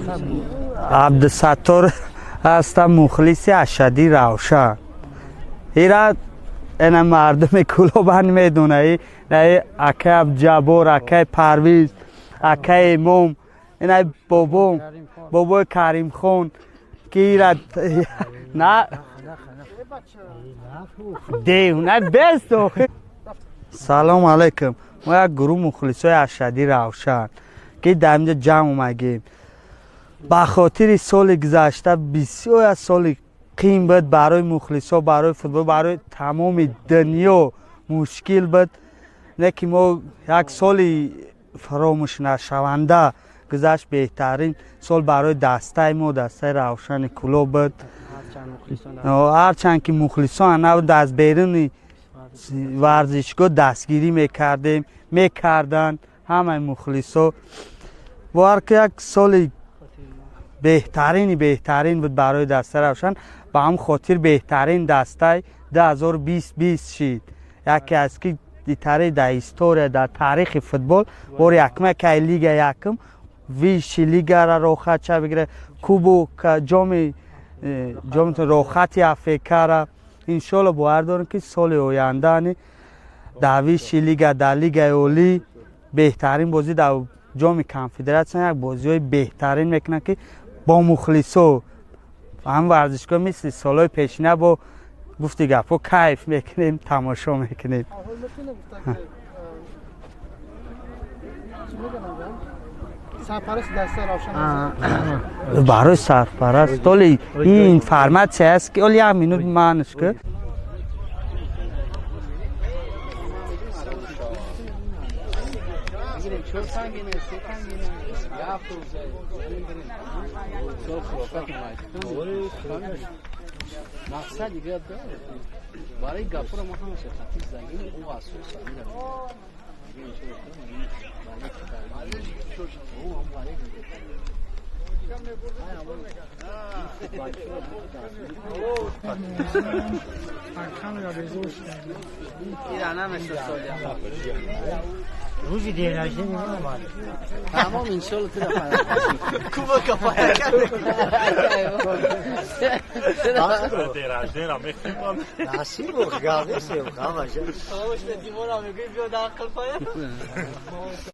Абдусаттор ҳастам, мухлиси ашаддии Равшан. Ира ина мардуми Кӯлобан медона, акай Абдуҷаббор, акай Парвиз, акай Имом, ина бобом, бобои Каримхон, ки ира на девна бест. Салом алайкум. Мо як гурӯҳ мухлисои ашаддии Равшан, ки дар инҷа ҷамъ омадем ба хотири соли гузашта. Бисёр аз соли қим буд барои мухлисо, барои футбол, барои тамоми дунё мушкил буд. Не ки мо як соли фаромӯшнашаванда гузашт. Беҳтарин сол барои дастаи мо, дастаи Равшани Кӯлоб буд. Ҳарчанд ки мухлисон набуд, аз беруни варзишгоҳ дастгирӣ мекардем, мекарданд ҳамаи мухлисо. Бовар ки як соли беҳтарини беҳтарин буд барои дастаи Равшан. Ба ҳам хотир беҳтарин дастаи 2020 шид. Яке аз ки дитари дар история, дар таърихи футбол бори якум яке лига якум высший лигара роҳатча бигира, кубок, ҷоми ҷоми роҳати АФКара. Иншолло, бовар дорем, ки соли оянда дар высший лига, дар лигаи олӣ беҳтарин бозӣ, дар ҷоми конфедератсия як бозиҳои беҳтарин мекунанд, ки бо мухлисо ҳам варзишгоҳ мисли солҳои пешина бо гуфти гапҳо кайф мекунем, тамошо мекунем. Барои сарпараст оли ин информатсия аст, ки оли як минут манш ки. Мақсади гап барои гапура мо ҳамаша хатиб загин ӯ асос. Рӯзи день рождения омад. Тамом, иншолло, ту куба кафая. День рождения мехӯрам. Насиб гап несем, ҳамаша. Димона мегӯй, биё дар қилфая.